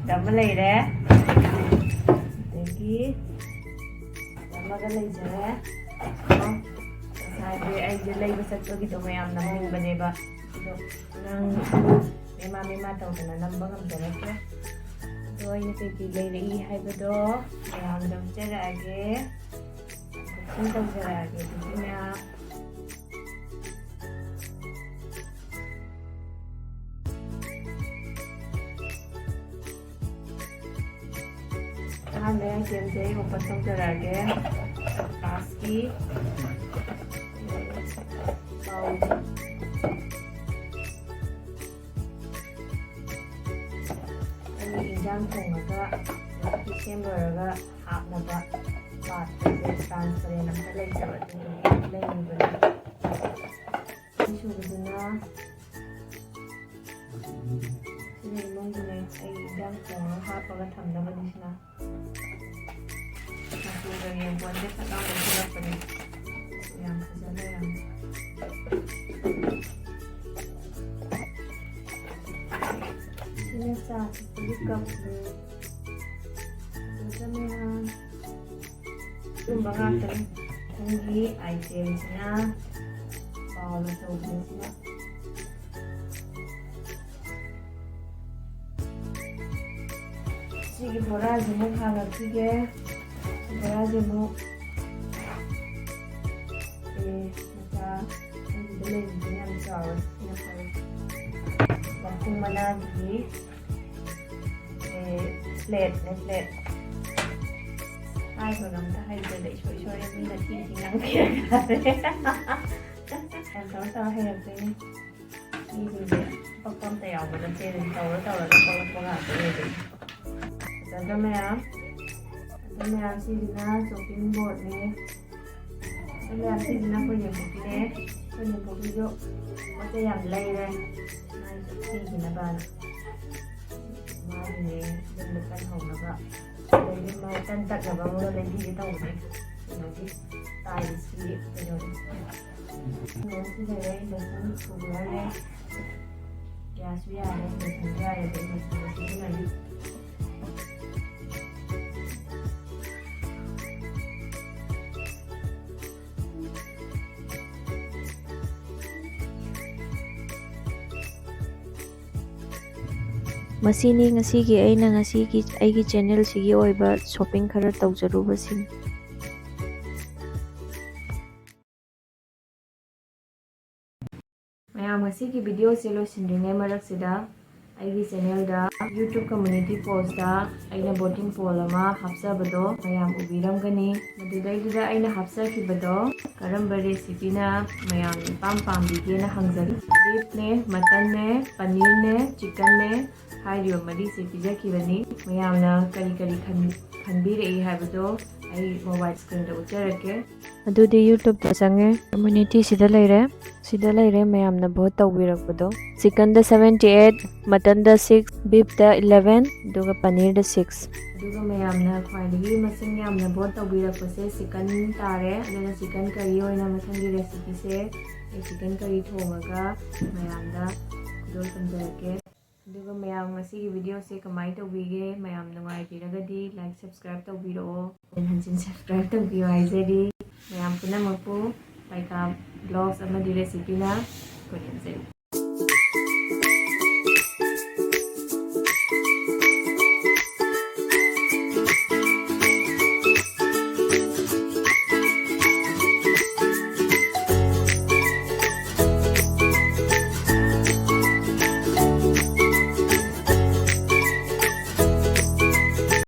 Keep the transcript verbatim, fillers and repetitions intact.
ꯗ ꯑꯃ ꯂꯩꯔꯦ꯫ ꯑꯗꯒꯤ ꯑꯃꯒ ꯂꯩꯖꯔꯦ꯫ ꯉꯁꯥꯏꯁꯦ ꯑꯩꯁꯦ ꯂꯩꯕ ꯆꯠꯄꯒꯤꯗꯣ ꯃꯌꯥꯝ ꯅꯝꯅꯤꯡꯕꯅꯦꯕ꯫ ꯑꯗꯣ ꯅꯪ ꯃꯦꯃꯥ ꯃꯦꯃꯥ ꯇꯧꯗꯅ ꯅꯝꯕ ꯉꯝꯖꯔꯛꯇ꯭ꯔꯦ꯫ ꯑꯗꯣ ꯑꯩꯅ ꯀꯩꯀꯩ ꯂꯩꯔꯛꯏ ꯍꯥꯏꯕꯗꯣ ꯃꯌꯥꯝꯗ ꯎꯠꯆꯔꯛꯑꯒꯦ꯫ ꯑꯟꯕꯣꯛꯁꯤꯡ ꯇꯧꯖꯔꯛꯑꯒꯦ ꯑꯗꯨꯗꯤ ꯃꯌꯥꯝ꯫ ꯑꯍꯥꯟꯕ ꯑꯥꯏꯇꯦꯝꯁꯦ ꯑꯩ ꯑꯣꯄꯟ ꯇꯧꯖꯔꯛꯑꯒꯦ꯫ ꯀ꯭ꯂꯥꯁꯀꯤ ꯄꯥꯎ꯫ ꯑꯩ ꯏꯟꯖꯥꯡ ꯊꯣꯡꯉꯒ recipe ꯁꯦꯝ ꯂꯣꯏꯔꯒ ꯍꯥꯞꯅꯕ ꯄꯥꯇ꯭ꯔꯁꯦ transparent ꯑꯝꯇ ꯂꯩꯇꯕ, ꯑꯗꯨꯗꯨꯒꯤ ꯂꯩꯔꯨꯕꯅꯦ꯫ ꯑꯅꯤꯁꯨꯕꯗꯨꯅ ꯁꯤꯅ ꯏꯃꯨꯡꯒꯤꯅꯦ, ꯑꯩ ꯏꯟꯖꯥꯡ ꯊꯣꯡꯉꯒ ꯍꯥꯞꯄꯒ ꯊꯝꯅꯕꯅꯤ ꯁꯤꯅ꯫ ꯃꯆꯨꯒ ꯌꯦꯡꯄꯣꯟꯇꯦ, ꯐꯠ ꯂꯥꯎꯅ ꯂꯩꯁꯤꯜꯂꯛꯄꯅꯦ꯫ ꯌꯥꯝ ꯐꯖ ꯂꯩꯔꯝꯃꯦ꯫ ꯁꯤꯅ ꯆꯥ ꯊꯛꯄꯒꯤ cupꯅꯦ꯫ ꯐꯖꯗ꯭ꯔꯥ ꯃꯌꯥꯝ? ꯑꯗꯨꯝꯕ ꯉꯥꯛꯇꯅꯤ꯫ ꯃꯊꯪꯒꯤ itemꯁꯤꯅ bowl ꯑꯆꯧꯕꯁꯤꯅ꯫ ꯁꯤꯒꯤ ꯕꯣꯔꯥꯁꯤꯃꯨꯛ ꯍꯥꯡꯉꯛꯈꯤꯒꯦ꯫ ꯕꯣꯔꯥꯁꯤꯃꯨꯛ, ꯑꯦ, ꯃꯆꯥ ꯑꯩꯒꯤꯗ ꯂꯩꯕꯁꯤꯅ ꯌꯥꯝ ꯆꯥꯎꯋꯦ, ꯁꯤꯅ ꯐꯔꯦ꯫ ꯂꯐꯨ ꯃꯅꯥꯒꯤ, ꯑꯦ, plateꯅꯦ, plate꯫ ꯍꯥꯏꯕꯒ ꯑꯝꯇ ꯍꯩꯇꯦꯗ, ꯏꯁꯣꯏ ꯏꯁꯣꯏꯔꯦ, ꯃꯤꯅ ꯊꯤ ꯊꯤ ꯉꯥꯡꯕꯤꯔꯒ꯫ ꯌꯥꯝ ꯇꯧꯔ ꯇꯧꯔ ꯍꯩꯔꯛꯇꯣꯏꯅꯦ꯫ ꯃꯤꯁꯤꯡꯁꯦ ꯑꯄꯛꯄ ꯑꯝꯇ ꯌꯥꯎꯕ ꯅꯠꯇꯦ, ꯑꯗꯨꯝ ꯇꯧꯔ ꯇꯧꯔꯒ ꯄꯛꯂꯛꯄ ꯉꯥꯛꯇꯅꯦ ꯑꯗꯨꯝ꯫ ꯐꯖꯗ꯭ꯔꯥ ꯃꯌꯥꯝ? ꯑꯗꯨ ꯃꯌꯥꯝꯁꯤꯡꯁꯤꯅ chopping boardꯅꯦ꯫ ꯑꯗꯨ ꯃꯌꯥꯝꯁꯤꯡꯁꯤꯅ ꯑꯩꯈꯣꯏ ꯌꯦꯡꯊꯣꯛꯄꯤꯔꯦ꯫ ꯑꯩꯈꯣꯏ ꯌꯦꯡꯊꯣꯛꯄꯤꯁꯨ ꯄꯣꯠ ꯆꯩ ꯌꯥꯝ ꯂꯩꯔꯦ꯫ ꯃꯥꯒꯤꯁꯨ ꯁꯤꯖꯤꯟꯅꯕꯅ꯫ ꯃꯥꯒꯤꯅꯦ ꯌꯨꯝꯗ ꯀꯟꯍꯧꯅꯕ꯫ ꯑꯗꯒꯤ ꯃꯥ ꯀꯟ ꯇꯛꯅꯕ ꯑꯃꯒ ꯂꯩꯕꯤꯒꯦ ꯇꯧꯕꯅꯦ꯫ ꯀꯩꯅꯣꯒꯤ ꯇꯥꯏꯜꯁꯀꯤ ꯀꯩꯅꯣꯗꯣ꯫ ꯁꯤ ꯂꯩꯔꯦ, induction coolerꯅꯦ꯫ ꯌꯥꯁꯨ ꯌꯥꯔꯦ, ꯂꯣꯏꯁꯤꯟꯕ ꯌꯥꯔꯦ, ꯑꯗꯩ ꯂꯣꯏꯁꯤꯟꯕꯁꯤꯗ ꯂꯩ꯫ ꯃꯁꯤꯅꯤ ꯉꯁꯤꯒꯤ ꯑꯩꯅ ꯉꯁꯤꯒꯤ ꯑꯩꯒꯤ ꯆꯦꯅꯦꯜꯁꯤꯒꯤ ꯑꯣꯏꯕ ꯁꯣꯞꯄꯤꯡ ꯈꯔ ꯇꯧꯖꯔꯨꯕꯁꯤꯡ꯫ ꯃꯌꯥꯝ, ꯉꯁꯤꯒꯤ ꯚꯤꯗꯤꯑꯣꯁꯦ ꯂꯣꯏꯁꯤꯟꯗ꯭ꯔꯤꯉꯩ ꯃꯔꯛꯁꯤꯗ ꯑꯩꯒꯤ ꯆꯦꯅꯦꯜꯗ YouTube community postꯇ ꯑꯩꯅ voting poll ꯑꯃ ꯍꯥꯞꯆꯕꯗꯣ ꯃꯌꯥꯝ ꯎꯕꯤꯔꯝꯒꯅꯤ꯫ ꯃꯗꯨꯗꯩꯗꯨꯗ ꯑꯩꯅ ꯍꯥꯞꯆꯈꯤꯕꯗꯣ ꯀꯔꯝꯕ recipeꯅ ꯃꯌꯥꯝꯅ ꯏꯄꯥꯝ ꯄꯥꯝꯕꯤꯒꯦꯅ ꯍꯪꯖꯔꯤ꯫ Beefꯅꯦ, muttonꯅꯦ, paneerꯅꯦ, chickenꯅꯦ, ꯍꯥꯏꯔꯤꯕ ꯃꯔꯤꯁꯦ ꯄꯤꯖꯈꯤꯕꯅꯤ꯫ ꯃꯌꯥꯝꯅ ꯀꯔꯤ ꯀꯔꯤ ꯈꯟ-, ꯈꯟꯕꯤꯔꯛꯏ ꯍꯥꯏꯕꯗꯣ ꯑꯩ mobile screenꯗ ꯎꯠꯆꯔꯛꯀꯦ꯫ ꯑꯗꯨꯗꯤ YouTubeꯇ ꯆꯪꯉꯦ, communityꯁꯤꯗ ꯂꯩꯔꯦ꯫ ꯁꯤꯗ ꯂꯩꯔꯦ ꯃꯌꯥꯝꯅ vote ꯇꯧꯕꯤꯔꯛꯄꯗꯣ꯫ Chickenꯗ seventy eight, muttonꯗ six, beefꯇ eleven, ꯑꯗꯨꯒ paneerꯗ six꯫ ꯑꯗꯨꯒ ꯃꯌꯥꯝꯅ ꯈ꯭ꯋꯥꯏꯗꯒꯤ ꯃꯁꯤꯡ ꯌꯥꯝꯅ vote ꯇꯧꯕꯤꯔꯛꯄꯁꯦ chicken ꯇꯥꯔꯦ꯫ ꯑꯗꯨꯅ chicken curry ꯑꯣꯏꯅ ꯃꯊꯪꯒꯤ recipeꯁꯦ ꯑꯩ chicken curry ꯊꯣꯡꯉꯒ ꯃꯌꯥꯝꯗ ꯈꯨꯗꯣꯜ ꯇꯝꯖꯔꯛꯀꯦ꯫ ꯑꯗꯨꯒ ꯃꯌꯥꯝ ꯉꯁꯤꯒꯤ ꯚꯤꯗꯤꯑꯣꯁꯦ ꯀꯃꯥꯏꯅ ꯇꯧꯕꯤꯒꯦ? ꯃꯌꯥꯝ ꯅꯨꯡꯉꯥꯏꯕꯤꯔꯒꯗꯤ like, subscribe ꯇꯧꯕꯤꯔꯛꯑꯣ꯫ ꯍꯟꯖꯤꯟ ꯍꯟꯖꯤꯟ subscribe ꯇꯧꯕꯤꯌꯣ ꯍꯥꯏꯖꯔꯤ꯫ ꯃꯌꯥꯝ ꯄꯨꯝꯅꯃꯛꯄꯨ ꯄꯥꯏꯀꯥ vlogs ꯑꯃꯗꯤ recipeꯅ ꯈꯣꯏꯔꯝꯖꯔꯤ꯫